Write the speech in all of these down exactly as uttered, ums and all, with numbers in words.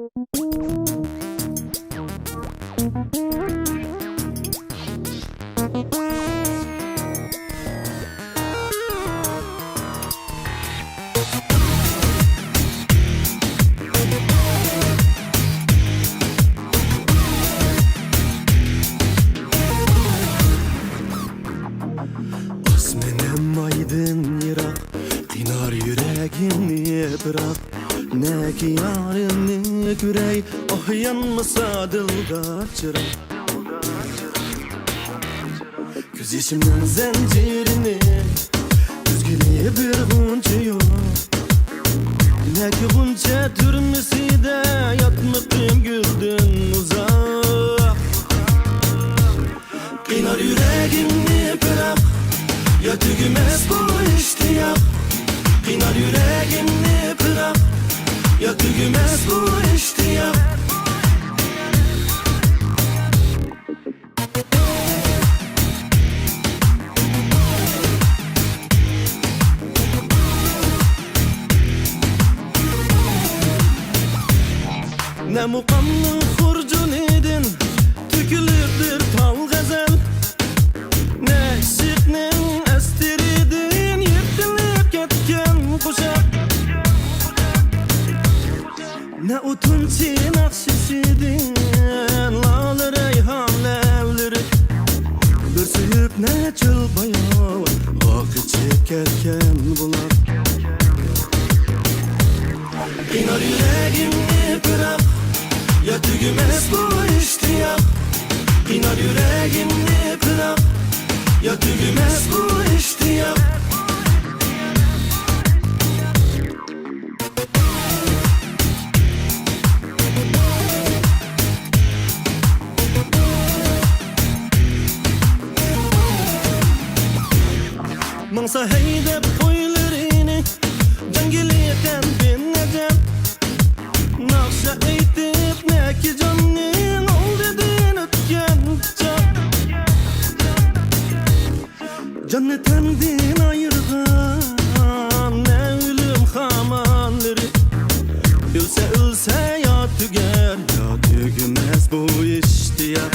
ئاسمىنىم ئايدىن يىراق، قىينار يۈرەكىمنى پىراق. نەگە يارىمنى كۆرەي، ئاھ، يانمىسا دىلدا چىراغ. كۆز يېشىمنىڭ زەنجىرىنى ئۈزگىلى بىر غۇنچە يوق. نەگە غۇنچە تۈرمىسىدە ياتمىقىم گۈلدىن ئۇزاق. قىينار يۈرەكىمنى پىراق، يا تۈگىمەس بۇ ئىشتىياق. قىينار يۈرەكىمنى پىراق، يا تۈگىمەس بۇ ئىشتىياق. نە مۇقامنىڭ خۇرجۇنىدىن تۆكۈلۈپ بىر تال غەزەل، نە ئىشقنىڭ ئەستىرىدىن يىرتىلىپ كەتكەن قوشاق. نە ئوتۇن چىناق شېشىدىن لالە رەيھان لەۋلىرى، بىر سۆيۈپ نە چۆل باياۋان ئاقىچىپ كەتكەن بۇلاق. قىينار يۈرەكىمنى پىراق، يا تۈگىمەس بۇ ئىشتىياق. قىينار يۈرەكىمنى پىراق، يا تۈگىمەس بۇ ئىشتىياق. ماڭسا ھەيدەپ قويلىرىنى، جاڭگىلى تەندىن ئەجەل. ناخشا ئېيتىپ نەكى جاننىڭ ئالدىدىن ئۆتكەن چاغ. جاننى تەندىن ئايرىغان نە ئۆلۈم خامانلىرى. ئۆلسە، ئۆلسە يا تۈگەر، يا تۈگىمەس بۇ ئىشتىياق.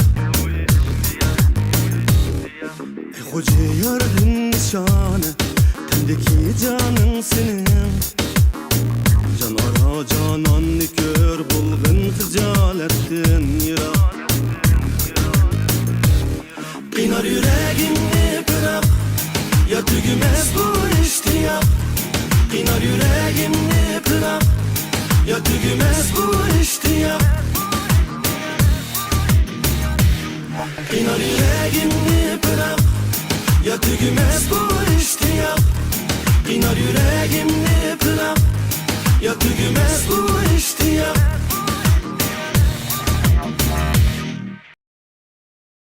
ئەي خوجا ياردىن نىشانە، تەندىكى جانىڭ سېنىڭ. جان ئارا جاناننى كۆر، بولغىن خىجالەتتىن يىراق. قىينار يۈرەكىمنى پىراق، يا تۈگىمەس بۇ ئىشتىياق. قىينار يۈرەكىمنى پىراق، يا تۈگىمەس بۇ ئىشتىياق. قىينار يۈرەكىمنى پىراق، يا تۈگىمەس بۇ ئىشتىياق. قىينار يۈرەكىمنى پىراق، يا تۈگىمەس بۇ ئىشتىياق.